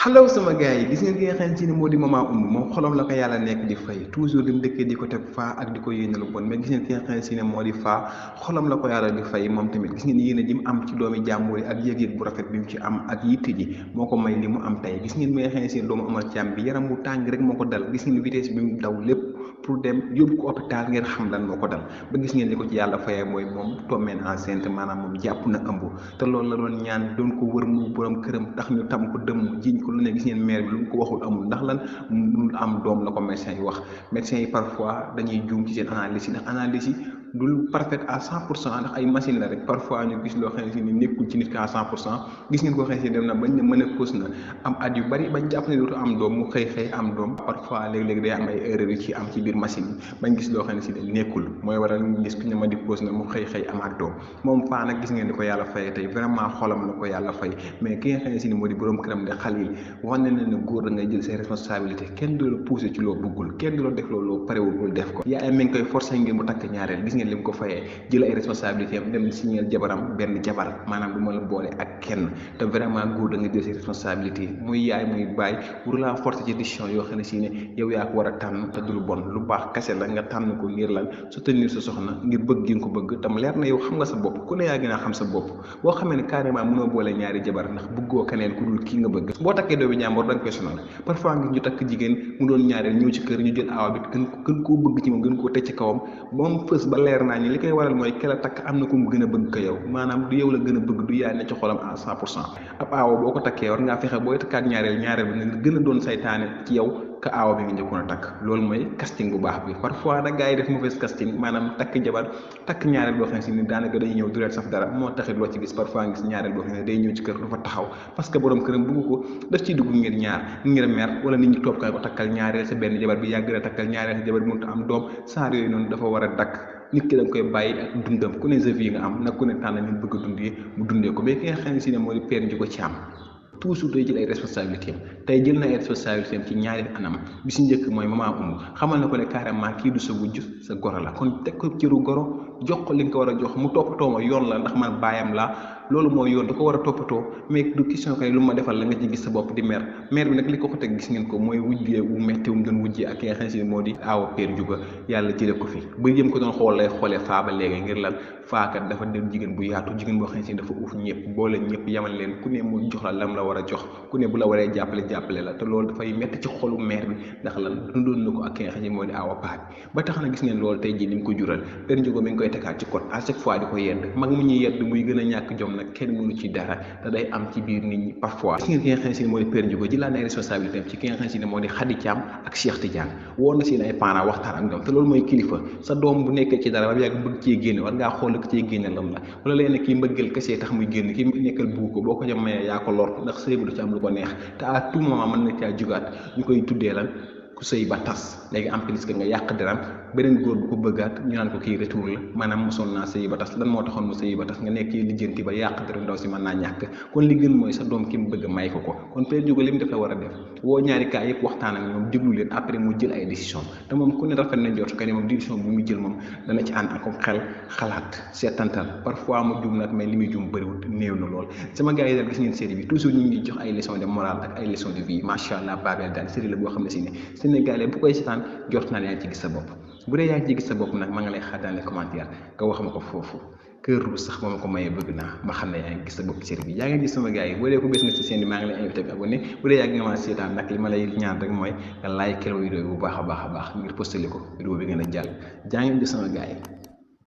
xalaw sama gars yi gis ngeen ki nga xam si ne moo di maman Oumou moom xolam la ko yàlla nekk di fay toujours li mu dëkkee di ko teg faa ak di ko yéene lu bon mais gis ngeen ki nga xam si ne moo di faa xolam la ko yàlla di fay moom tamit gis ngeen yéene ji mu am ci doomi jàmbur yi ak yëg-yëg bu rafet bi mu ci am ak yitte ji moo ko may li mu am tey gis ngeen mi nga xam si ne doomu amal càmm bi yaram bu tàng rek moo ko dal gis ngeen vitesse bi mu daw lépp pour dem yóbbu ko hôpital ngeen xam lan moo ko dal ba gis ngeen li ko ci yàlla fayee mooy moom tombé enceinte maanaam moom jàpp na ëmb te loolu la doon ñaan doon ko wër mu borom këram tax ñu tam ko dëmm jiñ ko lu ne gis ngeen maire bi lu mu ko waxul amul ndax lan lu am doom la ko médecin yi wax médecin yi parfois dañuy juum ci seen analyse yi ndax analyse yi dul parfait à 100% ndax ay machine la rek parfois ñu gis loo xam ne si ni nekkul ci nit ki à 100% gis ngeen ko xam ne si dem na bañ ne mën a cause na am at yu bari bañ jàpp ne dootu am doom mu xëy am doom parfois léeg-léeg day am ay erreur yu ci am ci biir machine yi bañ gis loo xam ne si ne nekkul mooy waral ñu gis ku ne ma di cause na mu xëy amaat doom moom faa nag gis ngeen ni ko yàlla fayee tey vraiment xolam la ko yàlla fay mais ki nga xam ne si ni moo di borom këram de Khalil wax na ne góor da ngay jël ses responsabilités kenn du la poussé ci loo bëggul kenn du la def loolu parewul bul def ko yaay mi ngi koy forcé ngir mu takk ñaareel gis ngeen li mu ko fayee jël ay responsabilité am dem signer jabaram benn jabar maanaam du ma la boole ak kenn te vraiment góor da nga jël ses responsabilités muy yaay muy baay pour la force ci décision yoo xam ne si ne yow yaa ko war a tànn te du lu bon lu baax kese la nga tànn ko ngir lan soutenir sa soxna ngir bëgg gi nga ko bëgg tam leer na yow xam nga sa bopp ku ne yaa gën a xam sa bopp boo xamee ne carrément mënoo boole ñaari jabar ndax bëggoo keneen ku dul kii nga bëgg boo takkee doomi jàmbur da nga koy sonal parfois nga ñu takk jigéen mu doon ñaareel ñëw ci kër ñu jël aawa bi gën koo bëgg ci moom gën koo teg ci kawam ba mu fës ba leer naa ñi li koy waral mooy kela takk am na ku mu gën a bëgg ko yow maanaam du yow la gën a bëgg du yaay ne ci xolam à 100% ab aawa boo ko takkee war ngaa fexe booy takkaat ñaareel bi nga gën a doon saytaane ci yow ka aawa bi nga njëkkoon a takk loolu mooy casting bu baax bi parfois nag gars yi def mauvaise casting maanaam takk jabar takk ñaareel boo xam ne si ni daanaka dañuy ñëw du leen saf dara moo taxit loo ci gis parfois nga gis ñaareel boo xam ne day ñëw ci kër du fa taxaw parce que borom këram bëgg ko daf ciy dugg ngir mer wala nit ñi toog ko takkal ñaareel sa benn jabar bi yàgg na takkal ñaareel sa jabar bi mënut a am doom saar yooyu noonu dafa war a dakk nit ki da nga koy bàyyi ak dundam ku ne sa vie nga am nag ku ne tànn ni bëgg a dundee mu dundee ko mais ki nga xam ne si ne moo di père Ndiouga Thiam toujours day jël ay responsabilités tey jël na ay responsabilités ci ñaari anam bi si njëkk mooy maman Oumou xamal na ko ne carrément kii du sa wujj sa goro la kon teg ko cëru goro jox ko li nga ko war a jox mu toppatoo ma yoon la ndax man baayam la loolu mooy yoon da ko war a toppatoo mais du question kay lu ma defal la nga ci gis sa bopp di mer bi nag li ko teg gis ngeen ko mooy wujjee wu metti wu mu doon wujjee ak ki nga xam ne si moo di aawa père Ndiouga yàlla jële ko fi ba yëm ko doon xool lay xoolee faa ba léegi ngir lan faakat dafa dem jigéen bu yaatu jigéen boo xam ne si dafa uuf ñëpp boole ñëpp yamal leen ku ne mu jox la lam la war a jox ku ne bu la waree jàppale la te loolu dafay metti ci xolu mère bi ndax lan dundoon na ko ak ki nga xam ne moo di aawa paa bi ba tax na gis ngeen loolu tey jii ni mu ko jural père Ndiouga mi ngi koy tegaat ci code à chaque fois di ko yedd mag mu ñuy yedd muy gën a ñàkk jom nag kenn mënu ci dara te day am ci biir nit ñi parfois gis ngeen ki nga xam ne si moo di père Ndiouga jëlaat na ay responsabilité am ci ki nga xam ne si moo di Khady Thiam ak Cheikh Tidiane woon na seen ay parents waxtaan ak ñoom te loolu mooy kilifa sa doom bu nekkee ci dara ba yàgg bëgg cee génne war ngaa xool ko cee génne lam la wala leen kii mbëggeel kese tax muy génn kii nekkal bugg ko boo ko mayee yaa ko lor ndax sëy bu du ci am lu ko neex te à tout moment mën na caa jugaat ñu koy tuddee lan ku sëy ba tas léegi en plus que nga yàq deram beneen góor bu ko bëggaat ñu naan ko kii retour la maanaam mosoon naa sëy ba tas lan moo taxoon mu sëy ba tas nga nekk lijjanti ba yàq deram ndaw si mën naa ñàkk kon li gën mooy sa doom ki mu bëgg may ko kon père Ndiouga li mu def la war a def woo ñaari cas yëpp waxtaan ak ñoom déglu leen après mu jël ay décision te moom ku ne rafet na jot que ne moom décision bu mu jël moom dana ci ànd ak xel xalaat seetantal parfois mu jum nag mais li muy jum bëriwul néew na lool sama gars yi daal gis ngeen série bi toujours ñu ngi jox ay leçons de morale ak ay leçons de vie macha allah Babel daal série la boo xam ne si ne Sénégalais bu koy seetaan jot naa yaa ci gis sa bopp bu dee yaa ci gis sa bopp nag maa ngi lay xaar dans les commentaires nga wax ma ko foofu kër ru sax ma ko mayee bëgg naa ma xam ne yaa ngi gis sa bopp ci série bi yaa ngi gis sama gars yi boo dee ko bés nga ci seen bi maa ngi lay invité bi abonné bu dee yaa ngi nga ma seetaan nag li ma lay ñaan rek mooy nga like vidéo bu baax a baax ngir postali ko vidéo bi gën a jàll jaa ngeen gis sama gars yi